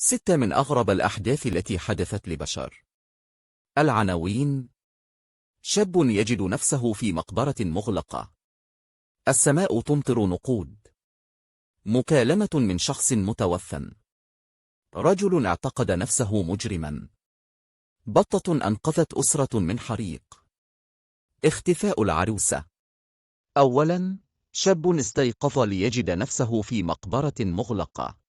6 من أغرب الأحداث التي حدثت لبشر. العناوين: شاب يجد نفسه في مقبرة مغلقة. السماء تمطر نقود. مكالمة من شخص متوفى. رجل اعتقد نفسه مجرما. بطة أنقذت أسرة من حريق. اختفاء العروسة. أولاً، شاب استيقظ ليجد نفسه في مقبرة مغلقة.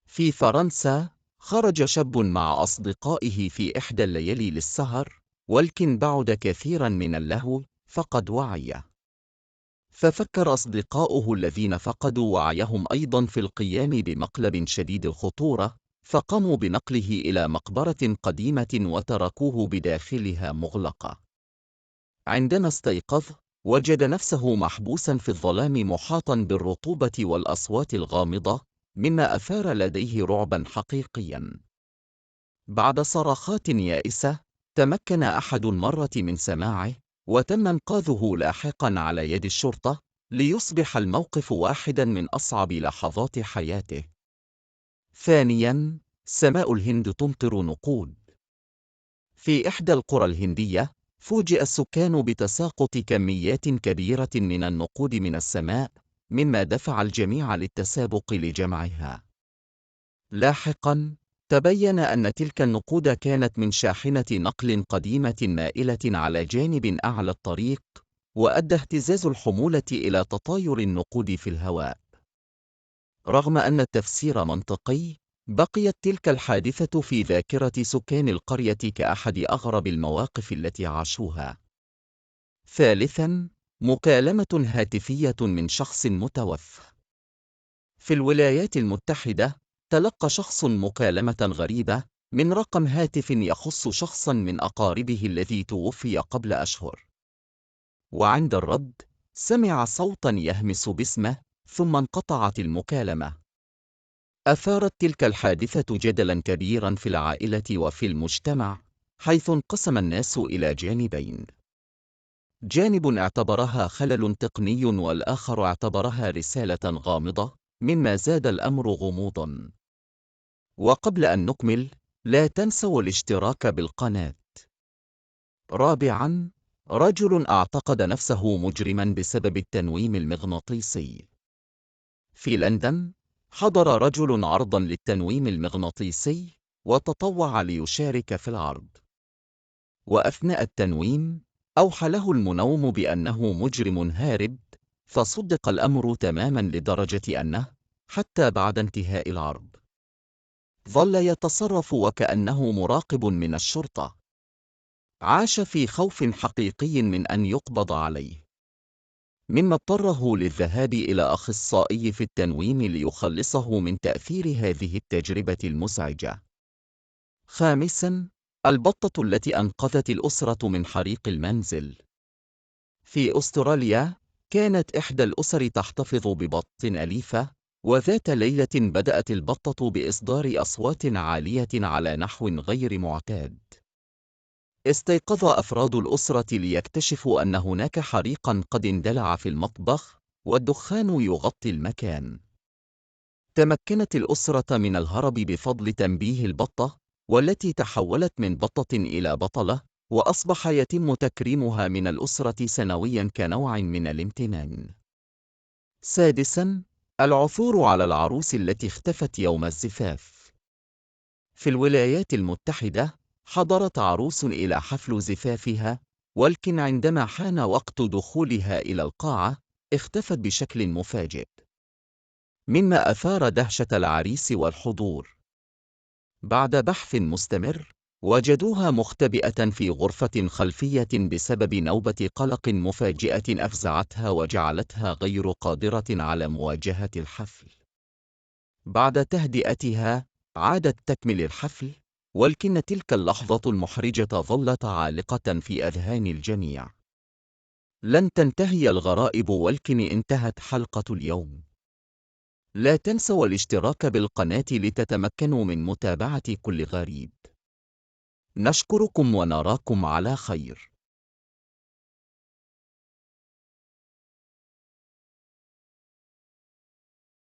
في فرنسا، خرج شاب مع أصدقائه في إحدى الليالي للسهر، ولكن بعد كثيرا من اللهو فقد وعيه. ففكر أصدقاؤه الذين فقدوا وعيهم أيضا في القيام بمقلب شديد الخطورة، فقاموا بنقله إلى مقبرة قديمة وتركوه بداخلها مغلقة. عندما استيقظ، وجد نفسه محبوسا في الظلام محاطا بالرطوبة والأصوات الغامضة، مما أثار لديه رعبا حقيقيا. بعد صرخات يائسة، تمكن أحد المرة من سماعه، وتم إنقاذه لاحقا على يد الشرطة، ليصبح الموقف واحدا من أصعب لحظات حياته. ثانيا، سماء الهند تمطر نقود. في إحدى القرى الهندية، فوجئ السكان بتساقط كميات كبيرة من النقود من السماء، مما دفع الجميع للتسابق لجمعها. لاحقاً، تبين أن تلك النقود كانت من شاحنة نقل قديمة مائلة على جانب أعلى الطريق، وأدى اهتزاز الحمولة إلى تطاير النقود في الهواء. رغم أن التفسير منطقي، بقيت تلك الحادثة في ذاكرة سكان القرية كأحد أغرب المواقف التي عاشوها. ثالثاً، مكالمة هاتفية من شخص متوفى. في الولايات المتحدة، تلقى شخص مكالمة غريبة من رقم هاتف يخص شخصا من أقاربه الذي توفي قبل أشهر. وعند الرد، سمع صوتا يهمس باسمه، ثم انقطعت المكالمة. أثارت تلك الحادثة جدلا كبيرا في العائلة وفي المجتمع، حيث انقسم الناس إلى جانبين. جانب اعتبرها خلل تقني، والآخر اعتبرها رسالة غامضة، مما زاد الأمر غموضا. وقبل أن نكمل، لا تنسوا الاشتراك بالقناة. رابعاً، رجل اعتقد نفسه مجرما بسبب التنويم المغناطيسي. في لندن، حضر رجل عرضا للتنويم المغناطيسي، وتطوع ليشارك في العرض. وأثناء التنويم، أوحى له المنوم بأنه مجرم هارب، فصدق الأمر تماما لدرجة أنه، حتى بعد انتهاء العرض، ظل يتصرف وكأنه مراقب من الشرطة. عاش في خوف حقيقي من أن يقبض عليه، مما اضطره للذهاب إلى أخصائي في التنويم ليخلصه من تأثير هذه التجربة المزعجة. خامساً، البطة التي أنقذت الأسرة من حريق المنزل. في أستراليا، كانت إحدى الأسر تحتفظ ببط أليفة، وذات ليلة بدأت البطة بإصدار أصوات عالية على نحو غير معتاد. استيقظ أفراد الأسرة ليكتشفوا أن هناك حريقا قد اندلع في المطبخ، والدخان يغطي المكان. تمكنت الأسرة من الهرب بفضل تنبيه البطة، والتي تحولت من بطة إلى بطلة، وأصبح يتم تكريمها من الأسرة سنويا كنوع من الامتنان. سادساً، العثور على العروس التي اختفت يوم الزفاف. في الولايات المتحدة، حضرت عروس إلى حفل زفافها، ولكن عندما حان وقت دخولها إلى القاعة، اختفت بشكل مفاجئ، مما أثار دهشة العريس والحضور. بعد بحث مستمر، وجدوها مختبئة في غرفة خلفية بسبب نوبة قلق مفاجئة أفزعتها وجعلتها غير قادرة على مواجهة الحفل. بعد تهدئتها، عادت تكمل الحفل، ولكن تلك اللحظة المحرجة ظلت عالقة في أذهان الجميع. لن تنتهي الغرائب، ولكن انتهت حلقة اليوم. لا تنسوا الاشتراك بالقناة لتتمكنوا من متابعة كل غريب. نشكركم ونراكم على خير.